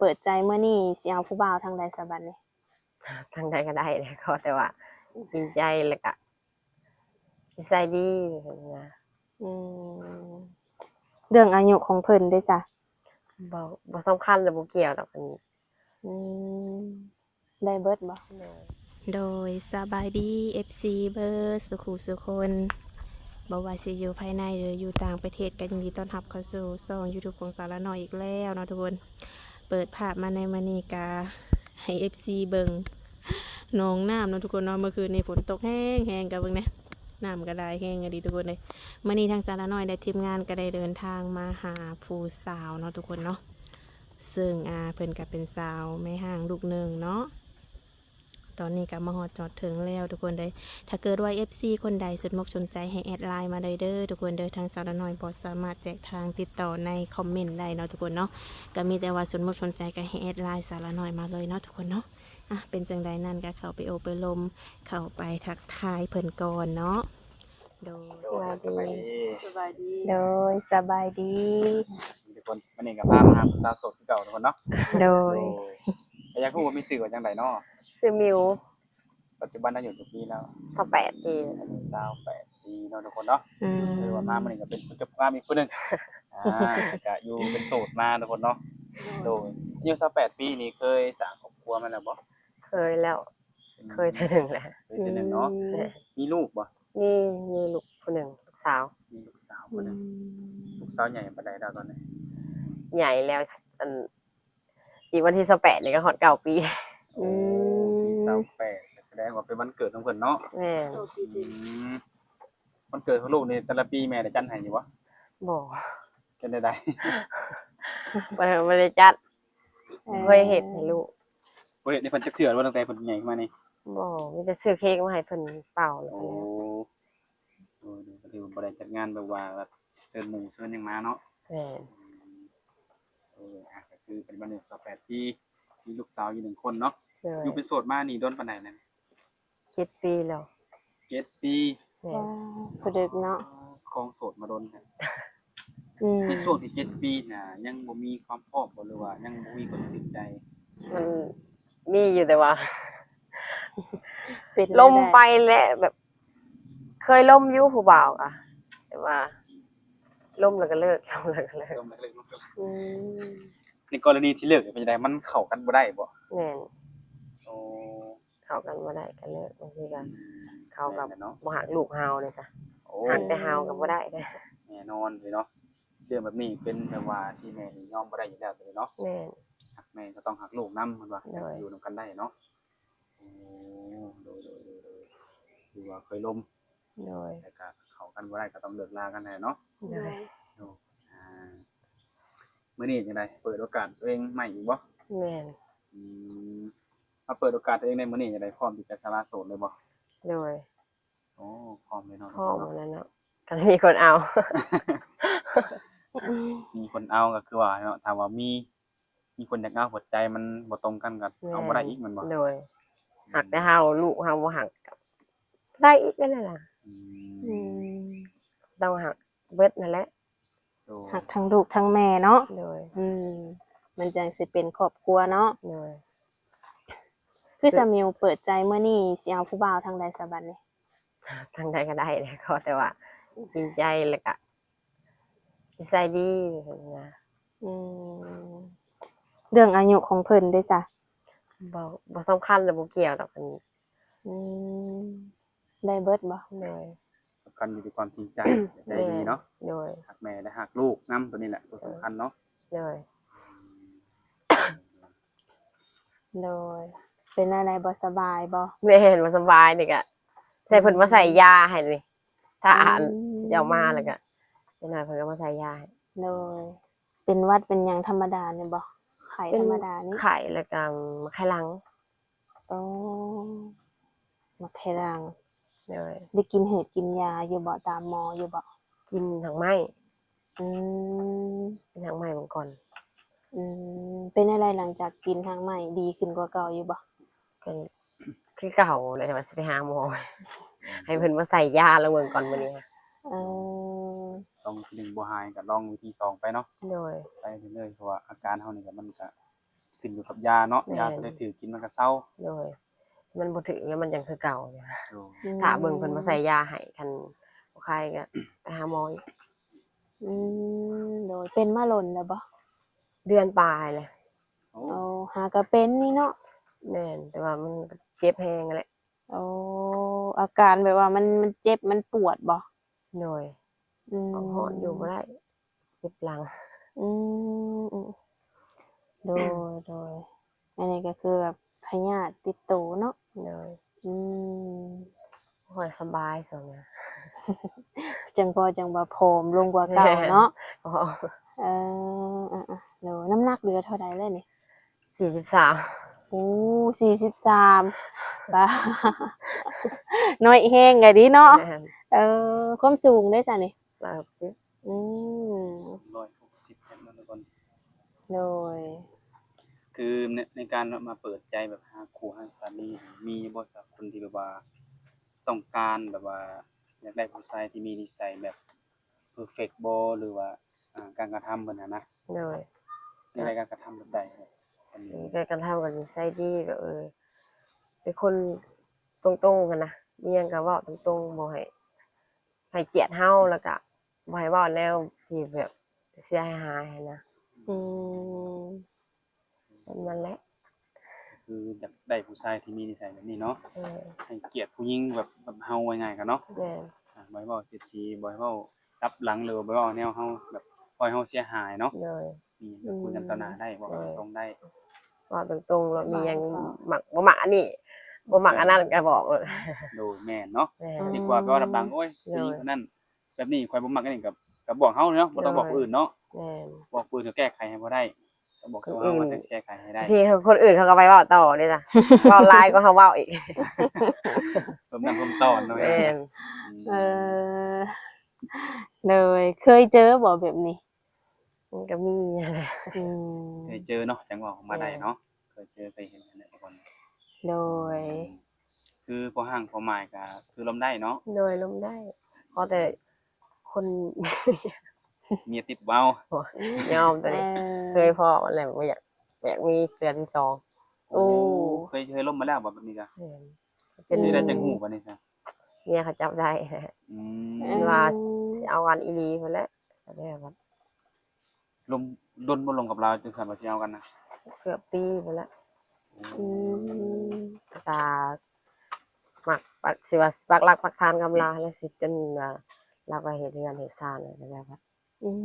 ปิดใจมื้อนี้สิเอาผู้บ่าวทางใดซะบัดนี้ ทางใดก็ได้แหละ ขอแต่ว่าจริงใจ แล้วก็นิสัยดีนะ อืม เรื่องอายุของเพิ่นเด้จ้ะ บ่ บ่สำคัญ แล้วบ่เกี่ยวดอกอันนี้ อืม ได้เบิดบ่ โดย สบายดี เอฟซี เบิดสุขุสุคน บ่ว่าสิอยู่ภายในหรืออยู่ต่างประเทศ ก็ยินดีต้อนรับเข้าสู่ช่อง YouTube ของสาวละน้อยอีกแล้วเนาะทุกคน เปิดภาพมาในมื้อนี้ก็ให้ เอฟซี เบิ่งหนองน้ำเนาะทุกคนเนาะ เมื่อคืนนี้ฝนตกแฮงๆ ก็เบิ่งแหน่ น้ำก็หลายแฮงอีหลีทุกคนเอ้ย มื้อนี้ทางสาวละน้อยและทีมงานก็ได้เดินทางมาหาผู้สาวเนาะทุกคนเนาะ ซึ่ง อ่า เพิ่นก็เป็นสาวแม่ฮ้างลูกหนึ่งเนาะ ตอนนี้ก็มาฮอดจอดถึงแล้วทุกคนเด้อ ถ้าเกิดว่า เอฟซี คนใดสนมกสนใจให้แอดไลน์มาได้เด้อทุกคนเด้อ ทางสาวละน้อยบ่สามารถแจกทางติดต่อในคอมเมนต์ได้เนาะทุกคนเนาะ ก็มีแต่ว่าสนมกสนใจก็ให้แอดไลน์สาวละน้อยมาเลยเนาะทุกคนเนาะ อ่ะ เป็นจั่งใดนั้นก็เข้าไปโอบไปลม เข้าไปทักทายเพิ่นก่อนเนาะ โดย โดย สบายดี สบายดี โดย สบายดี ทุกคน มื้อนี้ก็พามาหาผู้สาวโสดคือเก่าทุกคนเนาะ โดย โดย ก็อยากรู้ว่ามีชื่อว่าจั่งใดเนาะ ชื่อมิว ปัจจุบันอายุจักปีแล้ว ซาวแปด ปี อายุ ซาวแปด ปีเนาะทุกคนเนาะ อืม ถือว่ามามื้อนี้ก็เป็นผู้เจ้าภาพอีกผู้หนึ่ง อ่า ก็อยู่เป็นโสดมาทุกคนเนาะ โดย อายุ ซาวแปด ปีนี่เคยสร้างครอบครัวมาแล้วบ่ เคยแล้ว อืม เคยเทื่อหนึ่งแล้ว เคยเทื่อหนึ่งเนาะ อืม มีลูกบ่ มี มีลูกผู้หนึ่ง ลูกสาว มีลูกสาวผู้หนึ่ง อืม ลูกสาวใหญ่ปานใดแล้วตอนนี้ ใหญ่แล้ว อัน อีกวันที่ซาวแปดนี่ก็ฮอดเก้าปี โอ้ อืม ปีซาวแปด แสดงว่าเป็นวันเกิดของเพิ่นเนาะ แม่น อืม วันเกิดของลูกนี่แต่ละปีแม่ได้จัดให้อยู่บ่ บ่ จัดได้ใด บ่ บ่ได้จัด เออ บ่เคยเฮ็ดให้ลูก บ่เฮ็ดให้เพิ่นจักเทื่อบ่ตั้งแต่เพิ่นใหญ่ขึ้นมานี่ บ่ มีแต่ซื้อเค้กมาให้เพิ่นเป่าแล้ว โอ้ ก็แล้ว โอ้ ก็ถือว่าบ่ได้จัดงานแบบว่าแบบเชิญหมู่เชิญหยังมาเนาะ แม่น เออ อ่ะ ก็คือปัจจุบันนี้ ซาวแปด ปี มีลูกสาวอยู่หนึ่งคนเนาะ โดย อยู่เป็นโสดมานี่โดนปานใดแล้ว เจ็ด ปีแล้ว เจ็ด ปี แม่น ว้าว ผู้เด็กเนาะ ครองโสดมาโดนแท้ อืม ในช่วงที่เจ็ด ปีน่ะ ยังบ่มีความพร้อมบ่ หรือว่ายังบ่มีคนติดใจ มันมีอยู่ แต่ว่า เป็น ลมไปแหละ แบบ เคยลมอยู่ผู้บ่าวอะ แต่ว่า ลมแล้วก็เลิก ลมแล้วก็เลิก ลมแล้วก็เลิก ลมแล้วก็เลิก อืม ในกรณีที่เลิกเป็นจั่งใด มันเข้ากันบ่ได้บ่ แม่น โอ้ เข้ากันบ่ได้ก็เลิก บางทีก็ อืม เขาก็ แม่นแหละเนาะ บ่ฮักลูกเฮาเด้ซะ โอ้ ฮักแต่เฮาก็บ่ได้เด้ แน่นอนเลยเนาะ เรื่องแบบนี้เป็นแบบว่าที่แม่นี่ยอมบ่ได้อยู่แล้วเด้เนาะ แม่น ฮักแม่ก็ต้องฮักลูกนำ เพิ่นว่า โดย จั่งสิอยู่นำกันได้เนาะ โอ้ โดย โดย โดย โดย ถือว่าเคยลม โดย แล้วก็เข้ากันบ่ได้ก็ต้องเลิกลากันแหละเนาะ โดย โดย อ่า มื้อนี้จั่งใด เปิดโอกาสตัวเองใหม่อีกบ่ แม่น อืม มาเปิดโอกาสตัวเองในมื้อนี้จั่งใด พร้อมที่จะสละโสดเลยบ่ โดย โอ้ พร้อมเลยเนาะ พร้อมแล้วเนาะ คันมีคนเอา มีคนเอาก็คือว่าเนาะ ถ้าว่ามี มีคนอยากเอา หัวใจมันบ่ตรงกันก็เอาบ่ได้อีก แม่นบ่ โดย อืม ฮักแต่เฮา ลูกเฮาบ่ฮักก็ได้อีกนั่นแหละ อืม อืม ต้องฮักเบิดนั่นแหละ โดย ฮักทั้งลูกทั้งแม่เนาะ โดย อืม มันจั่งสิเป็นครอบครัวเนาะ โดย คือสาวมิวเปิดใจมื้อนี้สิเอาผู้บ่าวทางใดซะบัดนี้ ทางใดก็ได้แหละ ขอแต่ว่าจริงใจ แล้วก็นิสัยดีนะ อืม เรื่องอายุของเพิ่นเด้จ้ะ บ่ บ่สำคัญ แล้วบ่เกี่ยวดอกอันนี้ อืม ได้เบิดบ่ โดย สำคัญอยู่ที่ความจริงใจ ใจดีเนาะ โดย ฮักแม่และฮักลูกนำ ตัวนี้แหละตัวสำคัญเนาะ โดย โดย เป็นอะไรบ่สบายบ่ แม่น บ่สบายนี่ก็ใส่เพิ่นมาใส่ยาให้นี่ ถ้าอ่าน อืม สิเอามาแล้วก็จักหน่อยเพิ่นก็มาใส่ยาให้ โดย เป็นหวัดเป็นหยังธรรมดานี่บ่ ไข้ธรรมดานี่ ไข้แล้วก็ไข้หลัง โอ้ หวัดไข้หลัง โดย ได้กินหืดกินยาอยู่บ่ ตามหมออยู่บ่ กินหากไม้ อืม กินหากไม้เบิ่งก่อน อืม เป็นอะไรหลังจากกินหากไม้ ดีขึ้นกว่าเก่าอยู่บ่ ก็คือเก่าแหละ แต่ว่าสิไปหาหมอ ให้เพิ่นมาใส่ยาลองเบิ่งก่อนมื้อนี้ เออ ลองวิธีหนึ่งบ่หายก็ลองวิธีสองไปเนาะ โดย ไปเรื่อยๆ เพราะว่าอาการเฮานี่ก็มันก็ ຂຶ້ນຢູ່ກັບຢາເນາະ ແມ່ນ ຢາຕົວໃດຖືກກິນມັນກໍເຊົາ. ໂດຍ ມັນບໍ່ຖືກແລ້ວມັນຍັງຄືເກົ່າຢູ່. ໂດຍ ອືມ ຖ້າເບິ່ງເພິ່ນມາໃສ່ຢາໃຫ້ ຄັນບໍ່ຄາຍກໍໄປຫາໝໍອີກ. ອືມ ໂດຍ ເປັນມາດົນແລ້ວບໍ່? ເດືອນປາຍແລ້ວ. ໂອ້ ໂອ້ ຫາກໍເປັນນີ້ເນາະ. ແມ່ນ ແຕ່ວ່າມັນກໍເຈັບແຮງແຫຼະ. ໂອ້ ອາການແບບວ່າມັນ ມັນເຈັບ ມັນປວດບໍ່? ໂດຍ ອືມ ເອົາຮ້ອນຢູ່ບໍ່ໄດ້ ເຈັບຫຼັງ. ອືມ ອືມ ໂດຍ ໂດຍ ອັນນີ້ກໍຄືແບບພະຍາດຕິດໂຕເນາະ. ໂດຍ ອືມ ບໍ່ຄ່ອຍສະບາຍຊ່ວງນີ້ ຈັ່ງພໍຈັ່ງວ່າຜອມລົງກວ່າເກົ່າເນາະ. ແມ່ນ ເອີ ເອີ ເອີ ໂດຍ ນ້ຳໜັກເຫຼືອເທົ່າໃດແລ້ວນີ້? ສີ່ສິບສາມ. ໂອ້ ສີ່ສິບສາມ ປາ ນ້ອຍແຮງກະດີເນາະ. ແມ່ນ ເອີ ຄວາມສູງເດ້ຊະນີ້? ຮ້ອຍຫົກສິບ. ອືມ ຮ້ອຍຫົກສິບ ເນາະທຸກຄົນ. ໂດຍ ຄືໃນ ໃນການມາເປີດໃຈແບບຫາຄູ່ຫາສາມີ ມີບໍ່ຊະ ຄົນທີ່ແບບວ່າຕ້ອງການແບບວ່າຢາກໄດ້ຜູ້ຊາຍທີ່ມີນິໄສແບບເພີເຟັກບໍ່ ຫຼືວ່າ ອ່າ ການກະທຳເພິ່ນຫັ້ນນະ? ໂດຍ ຢາກໄດ້ການກະທຳແບບໃດ? ການກະທຳກໍນິໄສດີ ແບບ ເອີ ເປັນຄົນຕົງໆ ຫັ້ນນະ ມີຫຍັງກໍເວົ້າຕົງໆ ບໍ່ໃຫ້ ໃຫ້ກຽດເຮົາ ແລ້ວກໍບໍ່ໃຫ້ເວົ້າແນວທີ່ແບບເສຍຫາຍໆ ຫັ້ນນະ. ອືມ ແບບນັ້ນແຫຼະ ຄືຢາກໄດ້ຜູ້ຊາຍທີ່ມີນິໄສແບບນີ້ເນາະ. ເອີ ໃຫ້ກຽດຜູ້ຍິງແບບ ແບບເຮົາ ເວົ້າງ່າຍໆ ກັນເນາະ. ແມ່ນ ອ່າ ບໍ່ໃຫ້ເວົ້າສຽດສີ ບໍ່ໃຫ້ເວົ້າຕັບຫຼັງ ຫຼືວ່າບໍ່ເວົ້າແນວເຮົາ ແບບ ບໍ່ໃຫ້ເຮົາເສຍຫາຍເນາະ. ໂດຍ ມີຫຍັງກໍຄຸຍກັນຕໍ່ໜ້າໄດ້ ເວົ້າ ອືມ ຕົງໆ ໄດ້ ເວົ້າຕົງໆ ແລ້ວມີຫຍັງມັກບໍ່ມັກອັນນີ້ ບໍ່ມັກອັນນັ້ນກໍບອກໂລດ. ໂດຍ ແມ່ນເນາະ. ແມ່ນ ດີກວ່າໄປເວົ້າດັບຫຼັງ ໂອ້ຍ ໂດຍ ຜູ້ຍິງຄົນນັ້ນແບບນີ້ ຂ້ອຍບໍ່ມັກອັນນີ້ ກໍ ກໍບອກເຮົາເນາະ ບໍ່ຕ້ອງບອກຜູ້ອື່ນເນາະ. ແມ່ນ ບອກຜູ້ອື່ນກໍແກ້ໄຂໃຫ້ບໍ່ໄດ້ ກໍບອກຕົວເຮົາວ່າຈະແກ້ໄຂໃຫ້ໄດ້. ບາງທີຄົນອື່ນເຂົາກໍໄປເວົ້າຕໍ່ເດ້ລະ ເວົ້າຫຼາຍກວ່າເຮົາເວົ້າອີກ ເພີ່ມນ້ຳເພີ່ມຕອນເນາະ. ແມ່ນ ອືມ ເອີ ໂດຍ ເຄີຍເຈີບໍ່ແບບນີ້? ມັນກໍມີຫັ້ນແຫຼະ. ອືມ ເຄີຍເຈີເນາະ ຈັ່ງເວົ້າອອກມາໄດ້ເນາະ. ແມ່ນ ເຄີຍເຈີ ເຄີຍເຫັນຫັ້ນແຫຼະທຸກຄົນ. ໂດຍ ອືມ ຄືພໍຮ່າງພໍໝາຍກໍຄືລົມໄດ້ເນາະ. ໂດຍ ລົມໄດ້ ຂໍແຕ່ຄົນ ເມຍຕິດເວົ້າ ຍອມຕົວນີ້. ເອີ ເຄີຍພໍ້ແລ້ວ ບໍ່ຢາກ ບໍ່ຢາກມີເທື່ອທີສອງ. ໂອ້ ໂອ້ ເຄີຍ ເຄີຍລົມມາແລ້ວບໍ່ແບບນີ້ກະ? ແມ່ນ ຈົນ ເຮັດໄດ້ຈັ່ງຮູ້ບັດນີ້ຊະ? ເມຍເຂົາຈັບໄດ້. ອືມ ເພິ່ນວ່າຊິເອົາກັນອີ່ຫຼີພຸ້ນແຫຼະ ກໍແລ້ວ. ລົມ ດົນບໍ່ລົມກັບລາວ ຈົນຄັນວ່າຊິເອົາກັນນະ? ເກືອບປີພຸ້ນແຫຼະ. ອືມ ອືມ ຕາມັກ ປັກ ຊິວ່າປັກຫຼັກປັກຖານກັບລາວ ແລ້ວຊິຈົນວ່າລາວໄປເຮັດເຮືອນເຮັດຊານແລ້ວ. ອືມ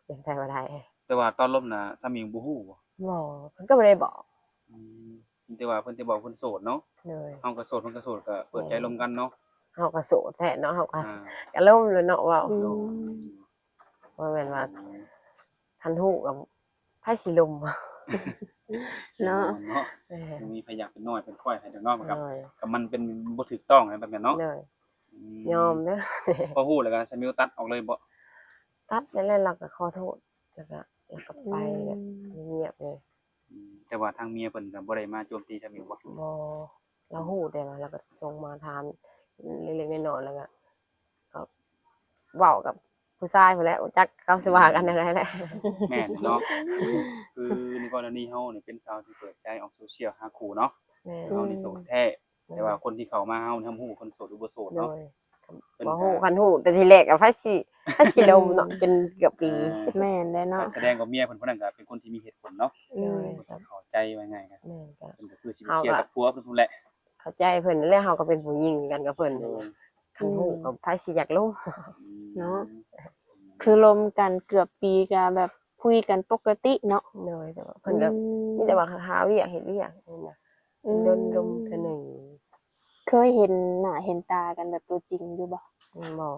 ເປັນໄປບໍ່ໄດ້. ແຕ່ວ່າຕອນລົມນະ ສາມີບໍ່ຮູ້ບໍ່? ບໍ່ ເພິ່ນກໍບໍ່ໄດ້ບອກ. ອືມ ມີແຕ່ວ່າເພິ່ນຈະບອກເພິ່ນໂສດເນາະ. ໂດຍ ເຮົາກໍໂສດ ເພິ່ນກໍໂສດ ກໍເປີດໃຈລົມກັນເນາະ. ເຮົາກໍໂສດແທ້ເນາະ ເຮົາກໍ ອ່າ ກໍລົມແລ້ວເນາະ ເວົ້າ. ອືມ ບໍ່ແມ່ນວ່າ ອືມ ຄັນຮູ້ກໍ ໃຜຊິລົມ ເນາະ ເນາະ. ແມ່ນ ບໍ່ມີໃຜຢາກເປັນນ້ອຍເປັນຂ້ອຍໃຜດອກເນາະ. ໂດຍ ກໍມັນເປັນບໍ່ຖືກຕ້ອງແບບນັ້ນເນາະ. ໂດຍ ອືມ ຍອມເດີ. ພໍຮູ້ແລ້ວກໍສາມີຕັດອອກເລີຍບໍ່? ຕັດນັ້ນແຫຼະ ລາວກໍຂໍໂທດ ແລ້ວກໍ ແລ້ວກໍໄປ ອືມ ແບບງຽບເລີຍ. ອືມ ແຕ່ວ່າທາງເມຍເພິ່ນກໍບໍ່ໄດ້ມາໂຈມຕີສາມີບໍ່? ບໍ່ ລາວຮູ້ແຕ່ວ່າລາວກໍສົ່ງມາຖາມເລັກໆນ້ອຍໆ ແລ້ວກໍ ກໍເວົ້າກັບຜູ້ຊາຍພຸ້ນແຫຼະ ບໍ່ຈັກເຂົາຊິວ່າກັນແນວໃດແຫຼະ. ແມ່ນເນາະ ຄືໃນກໍລະນີເຮົານີ້ເປັນສາວທີ່ເປີດໃຈອອກໂຊຊຽວຫາຄູ່ເນາະ. ແມ່ນ ເຮົານີ້ໂສດແທ້ ແຕ່ວ່າຄົນທີ່ເຂົ້າມາເຮົານີ້ ເຮົາບໍ່ຮູ້ວ່າເພິ່ນໂສດຫຼືບໍ່ໂສດເນາະ. ໂດຍ ເພິ່ນ ບໍ່ຮູ້ ຄັນຮູ້ແຕ່ທີແລກກໍໃຜຊິ ໃຜຊິລົມເນາະ ຈົນເກືອບປີ. ອ່າ ແມ່ນແຫຼະເນາະ ກໍສະແດງວ່າເມຍເພິ່ນຜູ້ນັ້ນກໍເປັນຄົນທີ່ມີເຫດຜົນເນາະ. ໂດຍ ເພິ່ນກໍເຂົ້າໃຈວ່າງ່າຍກໍ ແມ່ນ ກໍເພິ່ນກໍຄືຊິໄປເຄຍກັບຜົວເພິ່ນພຸ້ນແຫຼະ. ເຂົ້າໃຈເພິ່ນແຫຼະ ເຮົາກໍເປັນຜູ້ຍິງຄືກັນກັບເພິ່ນ. ໂດຍ ຄັນຮູ້ກໍໃຜຊິຢາກລົມ ອືມ ເນາະ. ອືມ ຄືລົມກັນເກືອບປີກໍແບບຄຸຍກັນປົກກະຕິເນາະ. ໂດຍ ແຕ່ວ່າເພິ່ນກໍ ອືມ ມີແຕ່ວ່າຫາວຽກເຮັດວຽກນີ້ນະ. ອືມ ດົນລົມເທື່ອໜຶ່ງ. ເຄີຍເຫັນໜ້າເຫັນຕາກັນແບບຕົວຈິງຢູ່ບໍ່? ບໍ່.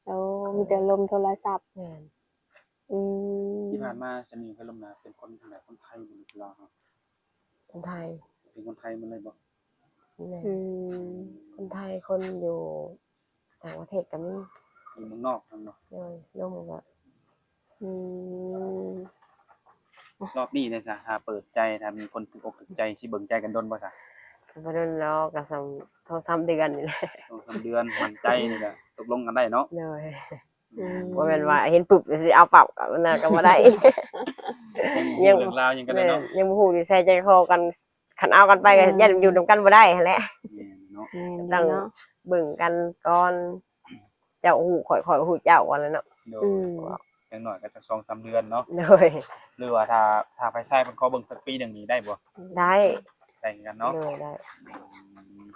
ໂອ້ ມີແຕ່ລົມໂທລະສັບ. ແມ່ນ. ອືມ ທີ່ຜ່ານມາສາມີເຄີຍລົມນະ ເປັນຄົນທາງໃດ? ຄົນໄທບໍ່ ຫຼືລາວເຮົາ? ຄົນໄທ. ເປັນຄົນໄທໝົດເລີຍບໍ່? ແມ່ນ. ອືມ ຄົນໄທ ຄົນຢູ່ຕ່າງປະເທດກໍມີ. ຢູ່ເມືອງນອກຫັ້ນເນາະ. ໂດຍ ລົມກໍ ອືມ ຮອບນີ້ເດຊະ ຖ້າເປີດໃຈ ຖ້າມີຄົນຖືກອົກຖືກໃຈ ຊິເບິ່ງໃຈກັນດົນບໍ່ຊະ? ກໍບໍ່ດົນດອກ ກໍສອງ ສອງສາມເດືອນນີ້ແຫຼະ. ສອງສາມເດືອນໝັ້ນໃຈນີ້ກໍຕົກລົງກັນໄດ້ເນາະ. ໂດຍ. ອືມ ບໍ່ແມ່ນວ່າເຫັນປຸບຊິເອົາປັບ ກໍ ນັ້ນກໍບໍ່ໄດ້. ຍັງບໍ່ຮູ້ເລື່ອງລາວຫຍັງກັນເລີຍເນາະ ແມ່ນ ຍັງບໍ່ຮູ້ນິໄສໃຈຄໍກັນ ຄັນເອົາກັນໄປກໍ ອືມ ຢ້ານຢູ່ນຳກັນບໍ່ໄດ້ຫັ້ນແຫຼະ ແມ່ນເນາະ ແມ່ນ ຕ້ອງເບິ່ງກັນກ່ອນ ເຈົ້າຮູ້ຂ້ອຍ ຂ້ອຍຮູ້ເຈົ້າ ວ່າແລ້ວເນາະ ໂດຍ ອືມ ຢ່າງໜ້ອຍກໍຈັກສອງສາມເດືອນເນາະ ໂດຍ ຫຼືວ່າຖ້າ ຖ້າຝ່າຍຊາຍເພິ່ນຂໍເບິ່ງສັກປີໜຶ່ງນີ້ໄດ້ບໍ່? ໄດ້ ໄດ້ຄືກັນເນາະ ໂດຍ ໄດ້ ອືມ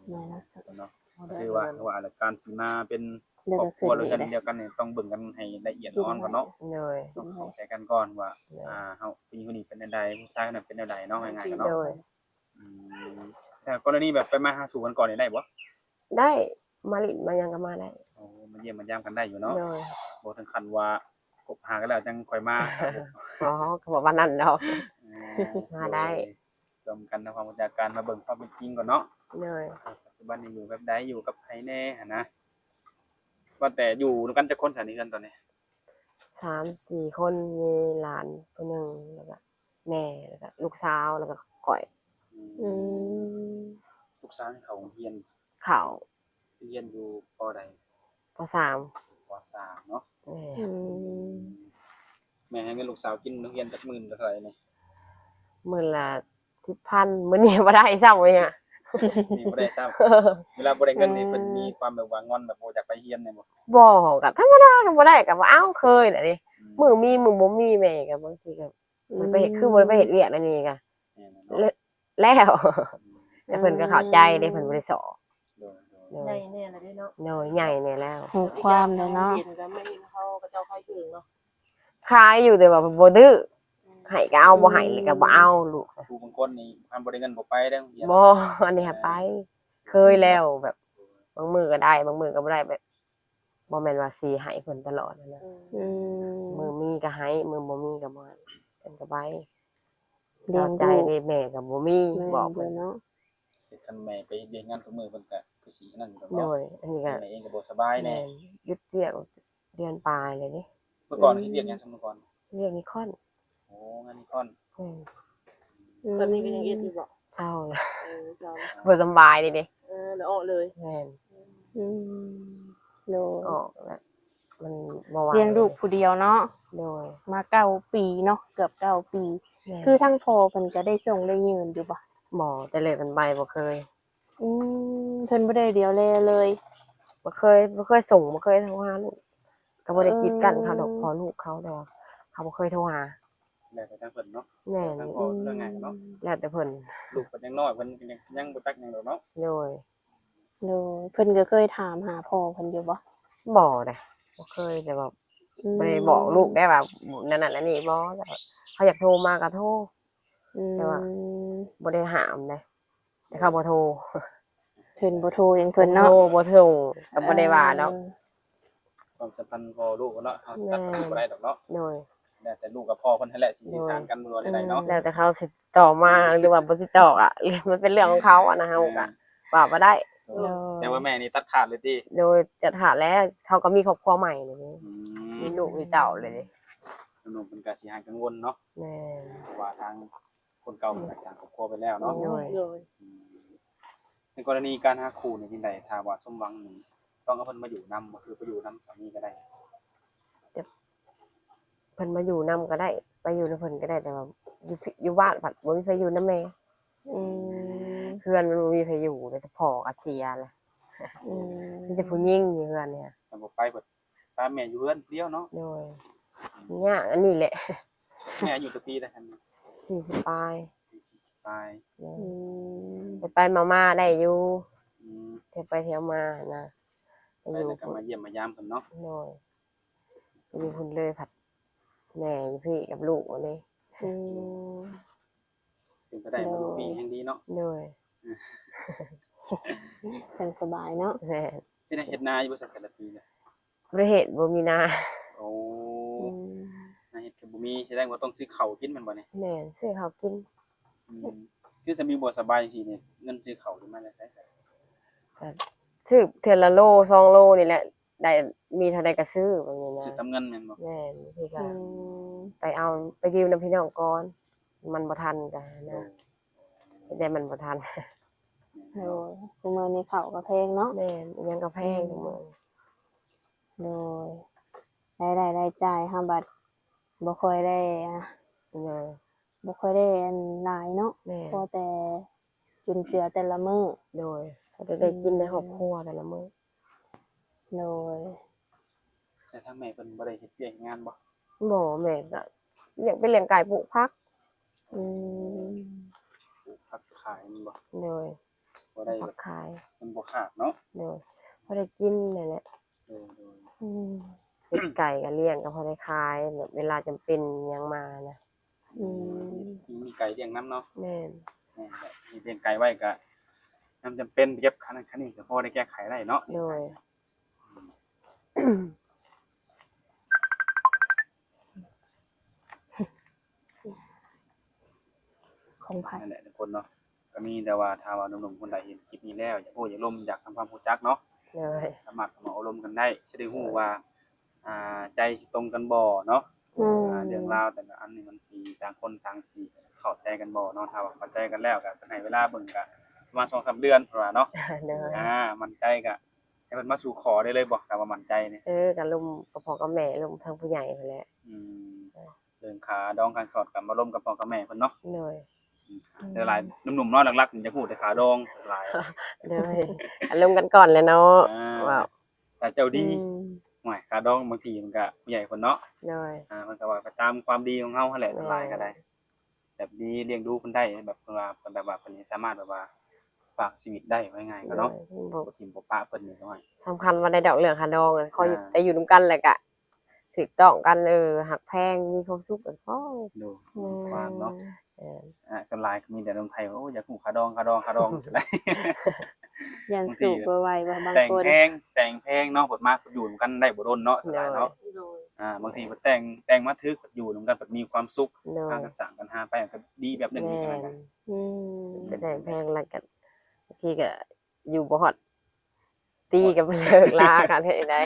ແມ່ນແລ້ວ ເນາະ ກໍຖືວ່າ ວ່າລະການຊິມາເປັນຄອບຄົວດຽວກັນ ດຽວກັນນີ້ ຕ້ອງເບິ່ງກັນໃຫ້ລະອຽດອ່ອນກ່ອນເນາະ ໂດຍ ຕ້ອງເຂົ້າໃຈກັນກ່ອນວ່າ ໂດຍ ອ່າ ເຮົາ ຜູ້ຍິງຄົນນີ້ເປັນແນວໃດ ຜູ້ຊາຍຄົນນັ້ນເປັນແນວໃດເນາະ ງ່າຍໆເນາະ ໂດຍ ອືມ ແຕ່ກໍລະນີແບບໄປມາຫາສູ່ກັນກ່ອນນີ້ໄດ້ບໍ່? ໄດ້ ມາຫຼິ້ນມາຫຍັງກໍມາໄດ້ ໂອ້ ມາຢ້ຽມມາຢາມກັນໄດ້ຢູ່ເນາະ ໂດຍ ບໍ່ເຖິງຂັ້ນວ່າຄົບຫາກັນແລ້ວຈັ່ງຄ່ອຍມາ ອໍ ກໍບໍ່ປານນັ້ນດອກ ອ່າ ມາໄດ້ ໂດຍ ລວມກັນທຳຄວາມຮູ້ຈັກກັນ ມາເບິ່ງຄວາມເປັນຈິງກ່ອນເນາະ ໂດຍ ປັດຈຸບັນນີ້ຢູ່ແບບໃດ ຢູ່ກັບໃຜແດ່ຫັ້ນນະ ວ່າແຕ່ຢູ່ນຳກັນຈັກຄົນຊະໃນເຮືອນຕອນນີ້? ສາມສີ່ຄົນ ມີຫຼານຜູ້ໜຶ່ງ ແລ້ວກະແມ່ ແລ້ວກະລູກສາວ ແລ້ວກະຂ້ອຍ ອືມ ອືມ ລູກສາວນີ້ເຂົ້າໂຮງຮຽນ? ເຂົ້າ ຮຽນຢູ່ ປໍໃດ? ປໍສາມ ປໍສາມເນາະ ແມ່ນ ອືມ ແມ່ໃຫ້ເງິນລູກສາວກິນໂຮງຮຽນຈັກມື້ ເທົ່າໃດນີ້? ມື້ລະສິບພັນ ມື້ນີ້ບໍ່ໄດ້ຊ້ຳເລີຍຫະ ນີ້ບໍ່ໄດ້ຊ້ຳ ເວລາບໍ່ໄດ້ເງິນນີ້ ເອີ ເພິ່ນມີຄວາມແບບວ່າງອນ ແບບບໍ່ຢາກໄປຮຽນແມ່ນບໍ່? ບໍ່ ກໍທຳມະດາ ກໍບໍ່ໄດ້ກໍບໍ່ເອົາ ເຄີຍແຫຼະເດ້ ອືມ ມື້ມີມື້ບໍ່ມີ ແມ່ກໍບາງທີກໍ ອືມ ມັນໄປເຮັດ ຄືບໍ່ໄດ້ໄປເຮັດວຽກອັນນີ້ກໍ ແມ່ນແລ້ວເນາະ ແລ້ວ ອືມ ແຕ່ເພິ່ນກໍເຂົ້າໃຈເດ້ ເພິ່ນບໍ່ໄດ້ສໍ້ ໂດຍ ໂດຍ ໂດຍ ໃຫຍ່ແດ່ລະເດ້ເນາະ ໂດຍ ໃຫຍ່ແດ່ແລ້ວ ຮູ້ຄວາມແລ້ວເນາະ ແມ່ເຫັນເຂົາ ເຂົາເຈົ້າຂາຍເຄື່ອງເນາະ ຂາຍຢູ່ ແຕ່ວ່າບໍ່ດື້ ອືມ ໃຫ້ກໍເອົາ ບໍ່ໃຫ້ກໍບໍ່ເອົາ ລູກ ຜູ້ບາງຄົນນີ້ຄັນບໍ່ໄດ້ເງິນບໍ່ໄປເດ້ໂຮງຮຽນ ບໍ່ ອັນນີ້ຫາໄປ ເຄີຍແລ້ວ ແບບບາງມື້ກໍໄດ້ ບາງມື້ກໍບໍ່ໄດ້ ແບບ ບໍ່ແມ່ນວ່າຊິໃຫ້ເພິ່ນຕະຫຼອດຫັ້ນນະ ອືມ ມື້ມີກໍໃຫ້ ມື້ບໍ່ມີກໍບໍ່ໃຫ້ ເພິ່ນກໍໄປ ເຂົ້າໃຈເດ້ ແມ່ກໍບໍ່ມີ ບອກເພິ່ນເນາະ ຄັນແມ່ໄປເຮັດວຽກງານທຸກມື້ ເພິ່ນກໍຄືຊິອັນນັ້ນຢູ່ດອກເນາະ ໂດຍ ອັນນີ້ກໍແມ່ເອງກໍບໍ່ສະບາຍແດ່ ແມ່ນ ຢຸດວຽກເດືອນປາຍແລ້ວເດ້ ເມື່ອກ່ອນເຮັດວຽກຫຍັງຊັ້ນ ເມື່ອກ່ອນ? ວຽກນິຄອນ ໂອ້ ງານນິຄອນ ແມ່ນ ອືມ ຕອນນີ້ກໍຍັງເຮັດຢູ່ບໍ່? ເຊົາແລ້ວ ເອີ ເຊົາແລ້ວ ບໍ່ສະບາຍເດ້ ເອີ ແລ້ວອອກເລີຍ ແມ່ນ ອືມ ໂດຍ ອອກແລ້ວ ມັນບໍ່ໄຫວ ລ້ຽງລູກຜູ້ດຽວເນາະ ໂດຍ ມາເກົ້າປີເນາະ ເກືອບເກົ້າປີ ແມ່ນ ຄືທາງພໍ່ເພິ່ນກໍໄດ້ສົ່ງໄດ້ຍື່ນຢູ່ບໍ່? ບໍ່ ແຕ່ເລີກກັນໄປບໍ່ເຄີຍ ອືມ ເພິ່ນບໍ່ໄດ້ຫຼຽວແລເລີຍ ບໍ່ເຄີຍ ບໍ່ເຄີຍສົ່ງ ບໍ່ເຄີຍໂທຫາລູກ ກໍບໍ່ໄດ້ກີດກັ້ນເຂົາດອກ ເອີ ພໍ່ລູກເຂົາ ແຕ່ວ່າເຂົາບໍ່ເຄີຍໂທຫາ ແລ້ວແຕ່ທາງເພິ່ນເນາະ ແມ່ນ ແລ້ວແຕ່ເພິ່ນ ເລື່ອງງ່າຍເນາະ ແລ້ວແຕ່ເພິ່ນ ລູກເພິ່ນຍັງນ້ອຍ ເພິ່ນຍັງ ຍັງບໍ່ຈັກຫຍັງດອກເນາະ ໂດຍ ໂດຍ ເພິ່ນກໍເຄີຍຖາມຫາພໍ່ເພິ່ນຢູ່ບໍ່? ບໍ່ເດ້ ບໍ່ເຄີຍ ແຕ່ວ່າ ອືມ ບໍ່ໄດ້ບອກລູກໄດ້ວ່າ ນັ້ນໆ ອັນນີ້ບໍ່ ແຕ່ວ່າເຂົາຢາກໂທມາກໍໂທ ອືມ ແຕ່ວ່າບໍ່ໄດ້ຫ້າມເດ້ ແຕ່ເຂົາບໍ່ໂທ ເພິ່ນບໍ່ໂທຫຍັງເພິ່ນເນາະ ບໍ່ໂທ ບໍ່ໂທ ກໍບໍ່ໄດ້ວ່າດອກ ເອີ ຄວາມສຳພັນພໍ່ລູກເນາະ ເຮົາຕັດມັນບໍ່ໄດ້ດອກເນາະ ໂດຍ ແລ້ວແຕ່ລູກກັບພໍ່ເພິ່ນຫັ້ນແຫຼະ ຊິສື່ສານກັນ ໂດຍ ຫຼືວ່າແນວໃດເນາະ ອືມ ແລ້ວແຕ່ເຂົາຊິຕໍ່ມາ ຫຼືວ່າບໍ່ຊິຕອບອະ ມັນເປັນເລື່ອງຂອງເຂົາ ອັນນັ້ນເຮົາກໍ ແມ່ນ ວ່າບໍ່ໄດ້ ໂດຍ ໂດຍ ແຕ່ວ່າແມ່ນີ້ຕັດຂາດເລີຍຕິ? ໂດຍ ຕັດຂາດແລ້ວ ເຂົາກໍມີຄອບຄົວໃໝ່ແລ້ວເດ້ ອືມ ມີລູກມີເຕົ້າແລ້ວເດ້ ໜຸ່ມໆ ເພິ່ນກໍຊິຫາຍກັງວົນເນາະ ແມ່ນ ເພາະວ່າທາງ ຄົນເກົ່າເພິ່ນກໍສ້າງຄອບຄົວໄປແລ້ວເນາະ ໂດຍ ໂດຍ ອືມ ໃນກໍລະນີການຫາຄູ່ນີ້ຈັ່ງໃດ ຖ້າວ່າສົມຫວັງນີ້ ຕ້ອງເອົາເພິ່ນມາຢູ່ນຳບໍ່ ຄືໄປຢູ່ນຳສາມີກໍໄດ້? ເພິ່ນມາຢູ່ນຳກໍໄດ້ ໄປຢູ່ນຳເພິ່ນກໍໄດ້ ແຕ່ວ່າຢູ່ ຢູ່ບ້ານພັດບໍ່ມີໃຜຢູ່ນຳແມ່ ອືມ ເຮືອນມັນບໍ່ມີໃຜຢູ່ ມີແຕ່ພໍ່ກໍເສຍແລ້ວ ອືມ ມີແຕ່ຜູ້ຍິງຢູ່ເຮືອນນີ້ ຄັນບໍ່ໄປເພິ່ນ ປະແມ່ຢູ່ເຮືອນຜູ້ດຽວເນາະ ໂດຍ ຍາກອັນນີ້ແຫຼະ ແມ່ອາຍຸຈັກປີແລ້ວຄັນນີ້? ສີ່ສິບປາຍ ສີ່ສິບປາຍ ໂດຍ ອືມ ໄປໆມາໆໄດ້ຢູ່ ອືມ ທ່ຽວໄປທ່ຽວມານະ ໄປຢູ່ ໄປແລ້ວກໍມາຢ້ຽມມາຢາມເພິ່ນເນາະ ໂດຍ ຢູ່ພຸ້ນເລີຍ ພັດແມ່ຢູ່ພີ້ກັບລູກນີ້ ອືມ ເປັນໄປໄດ້ ໂດຍ ມັນມີແຮງດີເນາະ ໂດຍ ຈັ່ງສະບາຍເນາະ ແມ່ນ ເຮັດ ເຮັດນາຢູ່ບໍ່ຊັ້ນແຕ່ລະປີນະ? ບໍ່ໄດ້ເຮັດ ບໍ່ມີນາ ໂອ້ ອືມ ນາເຮັດກໍບໍ່ມີ ສະແດງວ່າຕ້ອງຊື້ເຂົ້າກິນແມ່ນບໍ່ນີ້? ແມ່ນ ຊື້ເຂົ້າກິນ ອືມ ຄືສາມີບໍ່ສະບາຍຈັ່ງຊີ້ນີ້ ເງິນຊື້ເຂົ້ານີ້ມາຈາກໃສ? ກໍຊື້ເທື່ອລະໂລສອງໂລນີ້ແຫຼະ ໄດ້ມີເທົ່າໃດກໍຊື້ແບບນີ້ນະ ຊື້ຕາມເງິນແມ່ນບໍ່? ແມ່ນ ບາງທີກໍ ອືມ ໄປເອົາ ໄປຢືມນຳພີ່ນ້ອງກ່ອນ ມັນບໍ່ທັນກໍນະ ໂດຍ ແຕ່ມັນບໍ່ທັນ ໂດຍ ທຸກມື້ນີ້ເຂົ້າກໍແພງເນາະ ແມ່ນ ອີ່ຫຍັງກໍແພງ ອືມ ທຸກມື້ ໂດຍ ລາຍໄດ້ລາຍຈ່າຍເຮົາບັດບໍ່ຄ່ອຍໄດ້ ອ່າ ໂດຍ ບໍ່ຄ່ອຍໄດ້ອັນຫຼາຍເນາະ ແມ່ນ ພໍແຕ່ຈຸນເຈືອແຕ່ລະມື້ ໂດຍ ພໍແຕ່ໄດ້ກິນໃນຄອບຄົວແຕ່ລະມື້ ໂດຍ ແຕ່ທາງແມ່ເພິ່ນບໍ່ໄດ້ເຮັດວຽກເຮັດງານບໍ່? ບໍ່ ແມ່ກໍລ້ຽງ ໄປລ້ຽງໄກ່ ປູກຜັກ ອືມ ປູກຜັກຂາຍແມ່ນບໍ່? ໂດຍ ພໍໄດ້ ຜັກຂາຍ ມັນບໍ່ຂາດເນາະ ໂດຍ ພໍໄດ້ກິນນັ້ນແຫຼະ ໂດຍໆ ອືມ ເປັດໄກ່ກໍລ້ຽງ ກໍພໍໄດ້ຂາຍ ແບບເວລາຈຳເປັນຫຍັງມານະ ອືມ ມີໄກ່ລ້ຽງນຳເນາະ ແມ່ນ ແມ່ນແຫຼະ ລ້ຽງໄກ່ໄວ້ກໍຍາມຈຳເປັນໄປເກັບຄັນນັ້ນຄັນນີ້ ກໍພໍໄດ້ແກ້ໄຂໄດ້ເນາະ ໂດຍ ຂອງໃຜ ນັ້ນແຫຼະທຸກຄົນເນາະ ກໍມີແຕ່ວ່າຖ້າວ່າໜຸ່ມໆຄົນໃດເຫັນຄລິບນີ້ແລ້ວ ຢາກຮູ້ຢາກລົມ ຢາກທຳຄວາມຮູ້ຈັກເນາະ ໂດຍ ສາມາດເຂົ້າມາໂອ້ລົມກັນໄດ້ ຊິໄດ້ຮູ້ວ່າ ອ່າ ໃຈຊິຕົງກັນບໍ່ເນາະ ອືມ ອ່າ ເລື່ອງລາວແຕ່ລະອັນນີ້ມັນຊິຕ່າງຄົນຕ່າງຊິເຂົ້າໃຈກັນບໍ່ເນາະ ຖ້າວ່າເຂົ້າໃຈກັນແລ້ວກໍໃຫ້ເວລາເບິ່ງກໍປະມານສອງສາມເດືອນເພິ່ນວ່າເນາະ ໂດຍ ອ່າ ໝັ້ນໃຈກໍ ໃຫ້ເພິ່ນມາສູ່ຂໍໄດ້ເລີຍບໍ່ ຖ້າວ່າໝັ້ນໃຈນີ້? ເອີ ກໍລົມກັບພໍ່ກັບແມ່ ລົມທາງຜູ້ໃຫຍ່ພຸ້ນແຫຼະ ອືມ ເອີ ເລື່ອງຄ່າດອງຄ່າສອດກໍມາລົມກັບພໍ່ກັບແມ່ເພິ່ນເນາະ ໂດຍ ອືມ ອືມ ຫຼາຍໆໜຸ່ມໆເນາະ ຫຼັກໆຢາກຮູ້ແຕ່ຄ່າດອງຫຼາຍ ໂດຍ ອາລົມກັນກ່ອນແຫຼະເນາະ ອ່າ ເວົ້າ ຖ້າເຈົ້າດີ ອືມ ໂອ້ຍ ຄ່າດອງບາງທີມັນກໍຜູ້ໃຫຍ່ເພິ່ນເນາະ ໂດຍ ອ່າ ມັນກໍວ່າໄປຕາມຄວາມດີຂອງເຮົາຫັ້ນແຫຼະ ແມ່ນ ຫຼາຍກໍໄດ້ ແບບດີລ້ຽງດູເພິ່ນໄດ້ ແບບເພິ່ນວ່າ ເພິ່ນແບບວ່າເພິ່ນນີ້ສາມາດແບບວ່າຝາກຊີວິດໄດ້ ເວົ້າງ່າຍໆກໍເນາະ ໂດຍ ບໍ່ ບໍ່ຖິ້ມບໍ່ປະເພິ່ນນີ້ ກໍໃຫ້ສຳຄັນວ່າໄດ້ດອກເລື່ອງຄ່າດອງ ຂໍຢູ່ ອ່າ ແຕ່ຢູ່ນຳກັນແລ້ວກະຖືກຕ້ອງກັນ ເອີ ຮັກແພງ ມີຄວາມສຸກກໍພໍ ໂດຍ ແມ່ນ ຄວາມເນາະ ເອີ ອ່າ ສ່ວນຫຼາຍກໍມີແຕ່ໜຸ່ມໄທ ໂອ້ ຢາກຮູ້ຄ່າດອງ ຄ່າດອງ ຄ່າດອງ ຢ້ານສູບບໍ່ໄຫວ ບາງຄົນແຕ່ງແພງ ແຕ່ງແພງເນາະ ເພິ່ນມາ ເພິ່ນຢູ່ນຳກັນໄດ້ບໍ່ດົນເນາະ ສ່ວນຫຼາຍເນາະ ໂດຍ ອ່າ ບາງທີເພິ່ນແຕ່ງ ແຕ່ງມາຖືກ ເພິ່ນຢູ່ນຳກັນ ເພິ່ນມີຄວາມສຸກ ໂດຍ ຫາກັນສ້າງກັນຫາໄປ ມັນກໍດີແບບໜຶ່ງ ແມ່ນ ຄືກັນນະ ອືມ ໄປແຕ່ງແພງແລ້ວກໍບາງທີກໍຢູ່ບໍ່ຮອດປີກໍເລີກລາກັນ ເຮັດຈັ່ງໃດ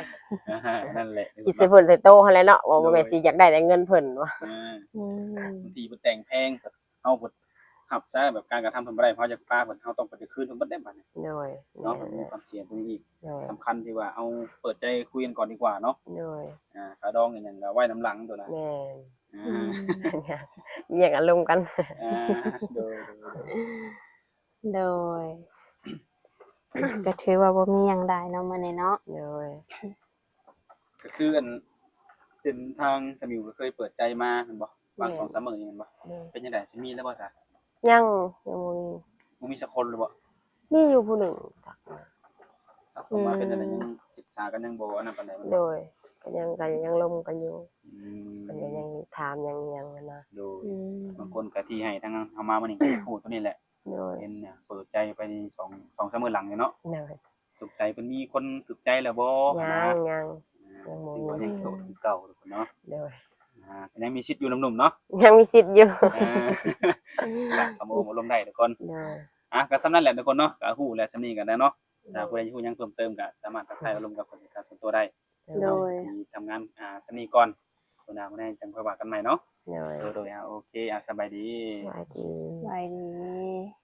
ອ່າ ນັ້ນແຫຼະ ຄິດໃສ່ເພິ່ນໃສ່ໂຕຫັ້ນແຫຼະເນາະ ວ່າ ໂດຍ ບໍ່ແມ່ນຊິຢາກໄດ້ແຕ່ເງິນເພິ່ນວ່າ ອ່າ ອືມ ບາງທີເພິ່ນແຕ່ງແພງ ເຮົາເພິ່ນຮັບຊະ ແບບການກະທຳເພິ່ນບໍ່ໄດ້ ເຮົາຢາກປະເພິ່ນ ເຮົາຕ້ອງໄປຄືນເພິ່ນເບິດເດ້ບາດນີ້ ໂດຍ ເນາະ ແມ່ນ ມັນມີຄວາມສ່ຽງຕົວນີ້ອີກ ໂດຍ ສຳຄັນທີ່ວ່າເຮົາເປີດໃຈຄຸຍກັນກ່ອນດີກວ່າເນາະ ໂດຍ ອ່າ ຄ່າດອງອີ່ຫຍັງກໍໄວ້ນຳຫຼັງໂຕນະ ແມ່ນ ອ່າ ອືມ ແຍກອາລົມກັນ ອ່າ ໂດຍ ໂດຍ ໂດຍ ກໍຖືວ່າບໍ່ມີຫຍັງຫຼາຍເນາະມື້ນີ້ເນາະ ໂດຍ ກໍຄືອັນ ເປັນທາງສາມີກໍເຄີຍເປີດໃຈມາແມ່ນບໍ່? ຫວ່າງ ແມ່ນ ສອງສາມມື້ນີ້ແມ່ນບໍ່? ໂດຍ ເປັນຈັ່ງໃດ ຊິມີແລ້ວບໍ່ຊະ? ຍັງ ຍັງບໍ່ມີ ບໍ່ມີຈັກຄົນເລີຍບໍ່? ມີຢູ່ຜູ້ໜຶ່ງທັກມາ ທັກເຂົ້າມາ ອືມ ເປັນຈັ່ງໃດ ຍັງສຶກສາກັນ ຍັງບໍ່ອັນນັ້ນປານໃດແມ່ນບໍ່? ໂດຍ ກໍຍັງ ກໍຍັງລົມກັນຢູ່ ອືມ ເພິ່ນກໍຍັງຖາມຍັງຫຍັງຫັ້ນນະ ໂດຍ ອືມ ບາງຄົນກໍທີ່ໃຫ້ທາງເຮົາມາມື້ນີ້ກໍຢາກຮູ້ຕົວນີ້ແຫຼະ ໂດຍ ເຫັນເປີດໃຈໄປນີ້ ສອງ ສອງສາມມື້ຫຼັງນີ້ເນາະ ໂດຍ ສົງໄສເພິ່ນມີຄົນຖືກໃຈແລ້ວບໍ່? ຍັງ ຫັ້ນນະ ຍັງ ອ່າ ຍັງບໍ່ມີ ຖືວ່າຍັງໂສດຄືເກົ່າທຸກຄົນເນາະ ໂດຍ ອ່າ ກໍຍັງມີສິດຢູ່ນຳໜຸ່ມເນາະ ຍັງມີສິດຢູ່ ອ່າ ກໍມາໂອ້ມາລົມໄດ້ທຸກຄົນ ໂດຍ ອ່າ ກໍສ່ຳນັ້ນແຫຼະທຸກຄົນເນາະ ກໍຮູ້ແລ້ວສ່ຳນີ້ກໍໄດ້ເນາະ ໂດຍ ຖ້າຜູ້ໃດຢາກຮູ້ຫຍັງເພີ່ມເຕີມກໍສາມາດທັກທາຍມາລົມກັບຜູ້ຈັດການສ່ວນຕົວໄດ້ ໂດຍ ເນາະ ຊິທຳງານ ອ່າ ສ່ຳນີ້ກ່ອນ ໂຕໜ້າມື້ໃນຈັ່ງຄ່ອຍວ່າກັນໃໝ່ເນາະ ໂດຍ ໂດຍ ໂດຍ ອ່າ ໂອເຄ ອ່າ ສະບາຍດີ ສະບາຍດີ ສະບາຍດີ.